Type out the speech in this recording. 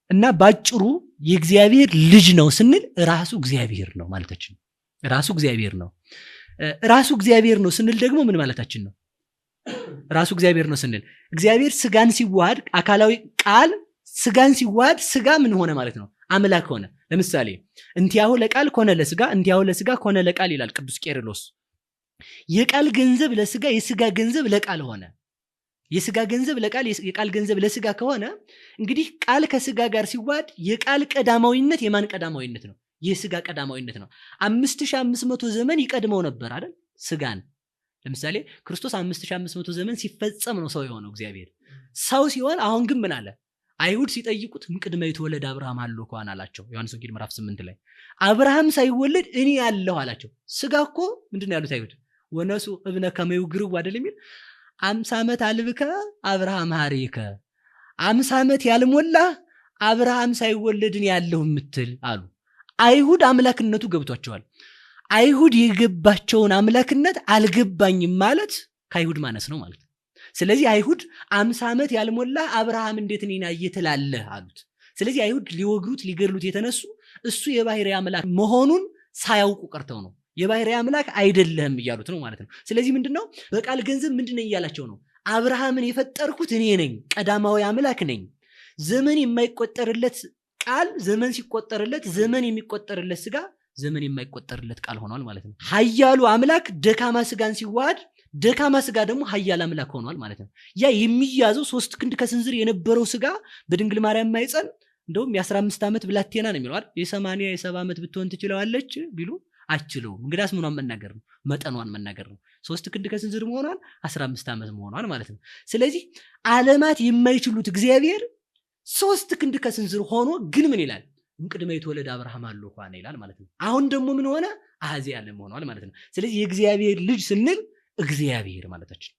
እና ባጭሩ የእግዚአብሔር ልጅ ነው ስንል ራሱ እግዚአብሔር ነው ማለታችን ነው። ራሱ እግዚአብሔር ነው። ራሱ እግዚአብሔር ነው ስንል ደግሞ ምን ማለታችን ነው? ራሱ እግዚአብሔር ነው ስንል እግዚአብሔር ስጋን ሲዋሃድ፣ አካላዊ ቃል ስጋን ሲዋሃድ ስጋ ምን ሆነ ማለት ነው? አምላክ ሆነ። ለምሳሌ እንቲአሁ ለቃል ኮነ ለስጋ፣ እንቲአሁ ለስጋ ኮነ ለቃል ይላል ቅዱስ ቄርሎስ። የቃል ገንዘብ ለስጋ፣ የስጋ ገንዘብ ለቃል ሆነ። የስጋ ገንዘብ ለቃል፣ የቃል ገንዘብ ለስጋ ከሆነ እንግዲህ ቃል ከስጋ ጋር ሲዋሃድ የቃል ቀዳማዊነት የማን ቀዳማዊነት ነው? የስጋ ቀዳማዊነት ነው። 5500 ዘመን ይቀድመው ነበር አይደል? ስጋን። ለምሳሌ ክርስቶስ 5500 ዘመን ሲፈጸም ነው ሰው የሆነው፣ እግዚአብሔር ሰው ሲሆን። አሁን ግን ምን አለ? አይሁድ ሲጠይቁት እምቅድመ ይትወለድ አብርሃም ሀሎኩ አነ አላቸው። ዮሐንስ ወንጌል ምዕራፍ 8 ላይ አብርሃም ሳይወለድ እኔ አለሁ አላቸው። ስጋ እኮ ምንድን ነው ያሉት አይሁድ? ወነሥኡ እብነ ከመ ይውግርዎ አይደል የሚል? 50 ዓመት አልብከ አብርሃም ኀሬከ፣ 50 ዓመት ያልሞላ አብርሃም ሳይወለድ እኔ አለሁ የምትል አሉ። አይሁድ አምላክነቱ ገብቷቸዋል። አይሁድ የገባቸውን አምላክነት አልገባኝም ማለት ከአይሁድ ማነስ ነው ማለት ነው። ስለዚህ አይሁድ 50 ዓመት ያልሞላ አብርሃም እንዴት እኔን አየህ ትላለህ አሉት። ስለዚህ አይሁድ ሊወግሩት ሊገድሉት የተነሱ እሱ የባህሪ አምላክ መሆኑን ሳያውቁ ቀርተው ነው። የባህሪ አምላክ አይደለህም እያሉት ነው ማለት ነው። ስለዚህ ምንድነው በቃል ገንዘብ ምንድነው እያላቸው ነው? አብርሃምን የፈጠርኩት እኔ ነኝ፣ ቀዳማዊ አምላክ ነኝ። ዘመን የማይቆጠርለት ቃል ዘመን ሲቆጠርለት፣ ዘመን የሚቆጠርለት ስጋ ዘመን የማይቆጠርለት ቃል ሆኗል ማለት ነው። ኃያሉ አምላክ ደካማ ስጋን ሲዋሃድ ደካማ ስጋ ደግሞ ኃያል አምላክ ሆኗል ማለት ነው። ያ የሚያዘው 3 ክንድ ከስንዝር የነበረው ስጋ በድንግል ማርያም ማህፀን፣ እንደውም የ15 ዓመት ብላቴና ነው የሚለው አይደል? የ80 የ70 ዓመት ብትሆን ትችለዋለች ቢሉ አችለውም። እንግዳስ ምኗን መናገር ነው? መጠኗን መናገር ነው። 3 ክንድ ከስንዝር መሆኗን፣ 15 ዓመት መሆኗን ማለት ነው። ስለዚህ ዓለማት የማይችሉት እግዚአብሔር 3 ክንድ ከስንዝር ሆኖ ግን ምን ይላል? እምቅድመ ይትወለድ አብርሃም ሀሎኩ አነ ይላል ማለት ነው። አሁን ደግሞ ምን ሆነ? አኃዜ ዓለም ሆኗል ማለት ነው። ስለዚህ የእግዚአብሔር ልጅ ስንል እግዚአብሔር ማለታችን